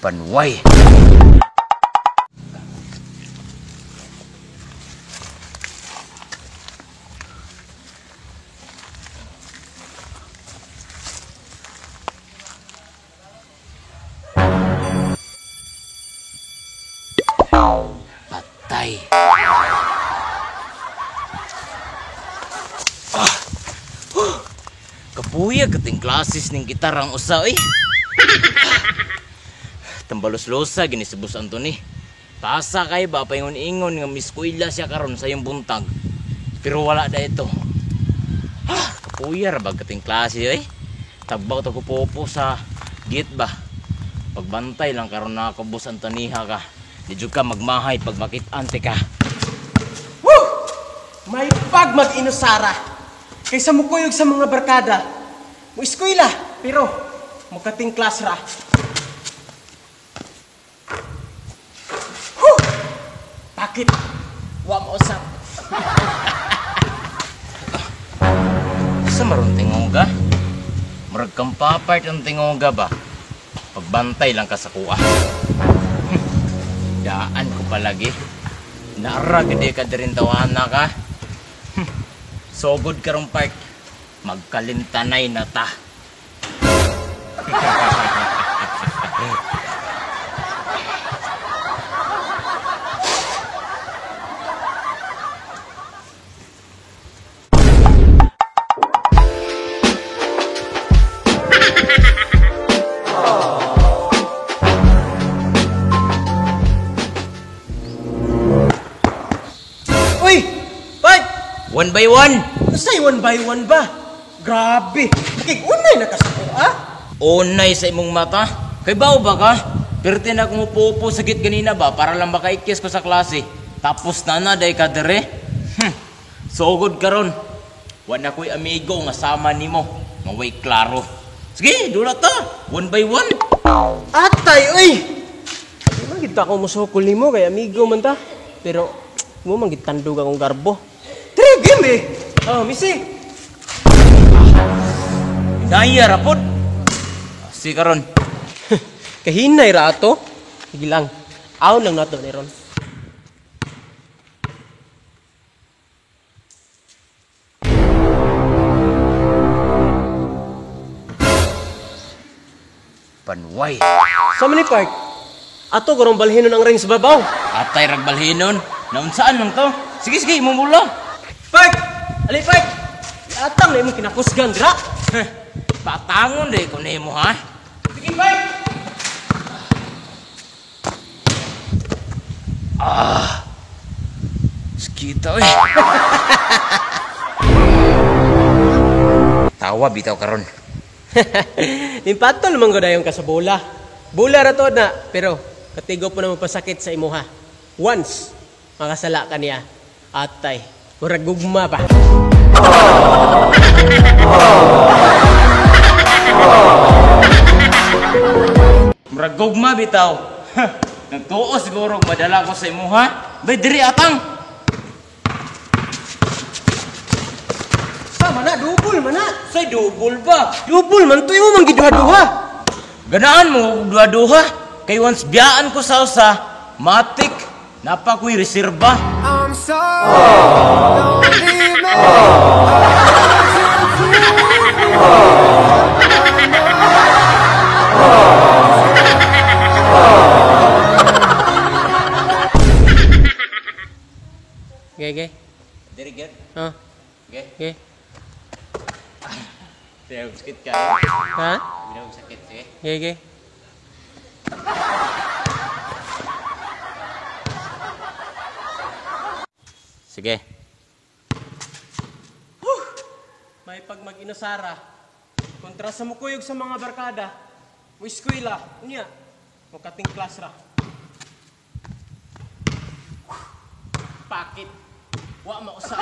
Panway. Patay. Ah. Kapuya kating klasis ning gitarang usa eh. Tambalos-losa gini si Boss Anthony. Pasa kay ba paingon-ingon nga miskwela siya karon sa iyong buntag. Pero wala da ito. Ah, kapuya ra ba kating klase eh. Tagbaw ta ko popo sa gate ba. Pagbantay lang karon na ako Boss Anthony ha ka. Di jud ka magmahay pag makit-an ka. Woo! May pag mag-inusara. Kaysa mukuyog sa mga barkada. Mo eskwela, pero mukating class ra. Huh! Bakit? Wa mo usap. Sa maron tingoga? Murag kang papart ang tingoga ba? Pagbantay lang ka sa kuha. Daan ko palagi. Naara gid ka dirin tawana ka. Sogod karong part. Magkalintanay na ta. Uy! Bye! One by one. Usay one by one ba? Grabe! Makig-unay na ka sa kuha? Unay sa imong mata. Kay bao ba ka? Perti na akong upo-upo sa gate ganina ba para lang makaikis ko sa klase. Tapos na na day ka dire. Sugod karon. Wa na ko'y amigo nga sama nimo. Nga way klaro. Sige, dula ta. One by one. Atay, uy! Di man gid ako musukol nimo kay amigo man ta. Pero mo man gid tandog akong garbo. Tara, game eh. Oh, misi. Hinaya ra pod. Si karon. Kahinay ra ato. Sige lang. Aw lang nato ni ron. Panway. Sa man ni Park? Ato karong balhinon ang ring sa babaw. Atay rag balhinon. Naunsaan lang to? Sige, sige, imong mula. Park! Ali Park! Atang na imong kinakusgan dira. Patangon day ko nimo ha. Sige Park! Sakita oy. Tawa bitaw karon. Nimpatol man gud ayon ka sa bola. Bola ra to na, pero katigo po na mapasakit sa imuha. Once makasala ka niya, atay, murag gugma pa. Murag gugma bitaw. Nagtuo siguro madala ko sa imuha. Bay diri atang. Sa mana dubol mana? Say dubol ba? Dubol man to imo man giduha-duha. Ganaan mo og duha-duha. Kay once biyaan ko sa usa, matik napa ko'y reserba. I'm sorry, don't leave me. Ge ge. Diri gyud. Ha? Ge. Ge. Pero sakit ka. Ha? Binaw sakit sige. Ge ge. Sige. May pag mag-inusara. Kontra sa mukuyog sa mga barkada. Mo eskwela, unya. Mukating class ra. Pakit. Wa mausap.